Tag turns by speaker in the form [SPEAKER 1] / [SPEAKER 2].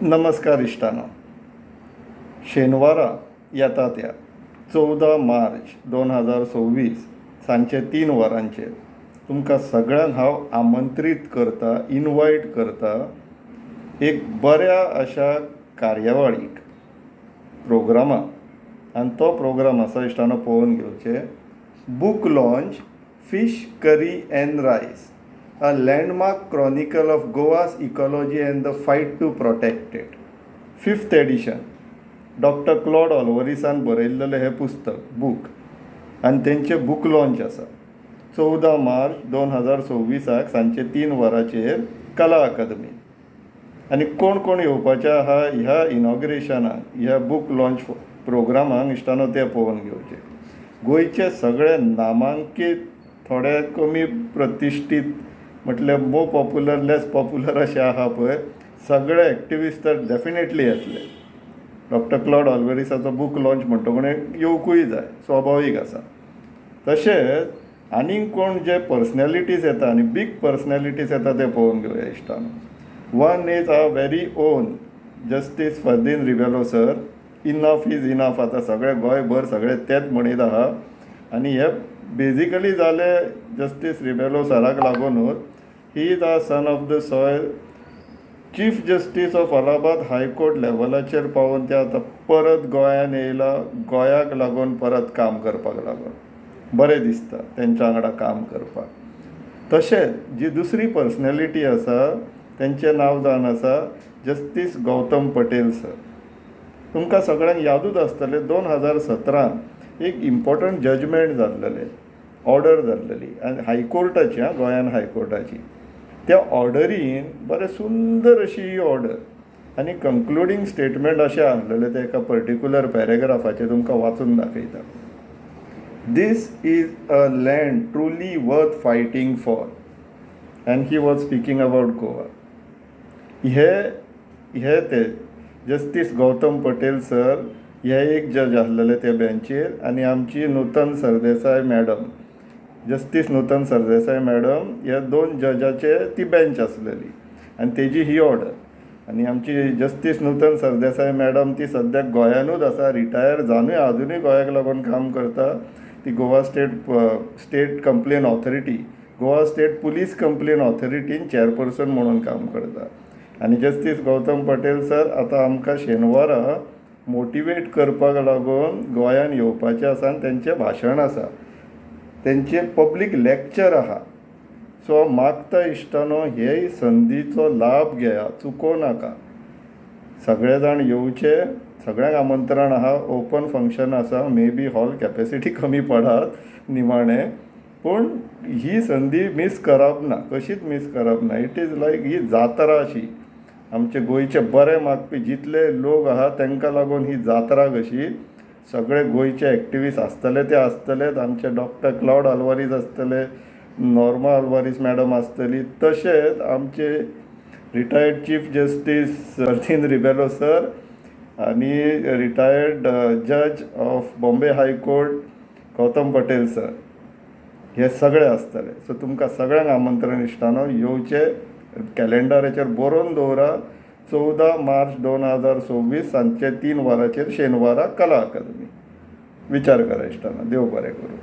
[SPEAKER 1] नमस्कार इश्टानो. शेनवारा येता त्या 14 मार्च 2026 सांजचे 3 वरांचेर तुमकां सगळ्यांक हांव आमंत्रीत करता, इनवायट करता एक बऱ्या अशा कार्यावळीक, प्रोग्रामाक. आनी तो प्रोग्राम आसा इश्टानो, पळोवन घेवचें, book launch, Fish Curry and Rice: A Landmark Chronicle of Goa's Ecology and the Fight to Protect It, fifth edition. Doctor Claude ऑल्वरिसान बरयल्लेलें हें पुस्तक, बूक, आनी तेंचें बूक लॉन्च आसा 14 मार्च 2026आक सांजचे 3 वरांचेर कला अकादमी. आनी कोण कोण येवपाचे आहा ह्या इनॉग्रेशनाक, ह्या बूक लॉन्च प्रोग्रामाक इश्टानो, ते पळोवन घेवचे. गोंयचे सगळे नामांकीत, थोडे कमी प्रतिश्ठीत, म्हटल्यार मोर पॉप्युलर, लेस पॉप्युलर अशें आहा पळय, सगळे एक्टिविस्ट तर डेफिनेटली येतले. डॉक्टर क्लॉड ऑल्वरिसाचो बूक लॉन्च म्हणटकूच येवकूय जाय, स्वाभावीक आसा. तशेंच आनीक कोण जे पर्सनॅलिटीज येता आनी बीग पर्सनॅलिटीज येता ते पळोवन घेवया इश्टानो. One is our very own Justice Ferdinand Rebello sir. Enough is enough. आतां सगळे गोंयभर सगळे तेच म्हणीत आहा आनी हे बेजिकली जाले जस्टीस रिबेलो सराक लागुनूच. He is a son of the soil. Chief Justice of Allahabad High Court लेवलाचेर पावून ते आतां परत गोंयान येयला, गोंयाक लागून परत काम करपाक लागून. बरें दिसता तेंच्या वांगडा काम करपाक. तशेंच जी दुसरी पर्सनॅलिटी आसा तेंचें नांव जावन आसा जस्टीस गौतम पटेल सर. तुमकां सगळ्यांक यादूच आसतलें, 2017न एक इम्पॉर्टंट जजमेंट जाल्लेलें, ऑर्डर जाल्लेली आनी हायकोर्टाची, आं, गोंयान हायकोर्टाची. त्या ऑर्डरीन बरें सुंदर अशी ही ऑर्डर आनी कंक्लुडींग स्टेटमेंट अशें आसलेलें, तें एका पर्टिक्युलर पॅरेग्राफाचेर तुमकां वाचून दाखयता: "This is a land truly worth fighting for." And he was speaking about Goa. हे हे ते जस्टीस गौतम पटेल सर हे एक जज आसलेले ते बेंचीर आनी आमची नूतन सरदेसाय मॅडम, जस्टीस नूतन सरदेसाय मॅडम, ह्या दोन जजाचे ती बेंच आसलेली आनी तेजी ही ऑर्डर. आनी आमची जस्टीस नूतन सरदेसाय मॅडम ती सद्याक गोंयानूच आसा. रिटायर जावनूय आजुनूय गोंयाक लागून काम करता. ती Goa State Complaint Authority, Goa State Police Complaint ऑथॉरिटीन chairperson म्हणून काम करता. आनी जस्टीस गौतम पटेल सर आतां आमकां शेनवारा मोटिवेट करपाक लागून गोंयान येवपाचें आसा आनी तेंचें भाशण आसा, तेंचें पब्लीक लॅक्चर आहा. सो मागता इश्टानो, हे संदीचो लाभ घेया, चुकोवं नाका. सगळे जाण येवचे, सगळ्यांक आमंत्रण आहा. ओपन फंक्शन आसा. मे बी हॉल कॅपेसिटी कमी पडात निमाणें, पूण ही संदी मीस करप ना, कशीच मीस करप ना. It is like ही जात्रा अशी. आमचे गोंयचे बरे मागपी जितले लोक आहा तांकां लागून ही जात्रा कशी. सगळे गोंयचे एक्टिविस्ट आसतले ते आसतलेच, आमचे डॉक्टर क्लावड आल्वारीस आसतले, नॉर्मा आल्वारीस मॅडम आसतली, तशेंच आमचे retired chief justice Ferdinand Rebelo sir आनी retired judge of Bombay High Court Gautam Patel sir, हे सगळे आसतले. सो तुमकां सगळ्यांक आमंत्रण इश्टानो, येवचे. कॅलेंडराचेर बरोवन दवरा, 14 मार्च 2026 सांजचे 3 वरांचेर शेनवारा कला अकादमी. विचार करा इश्टानो. देव बरें करूं.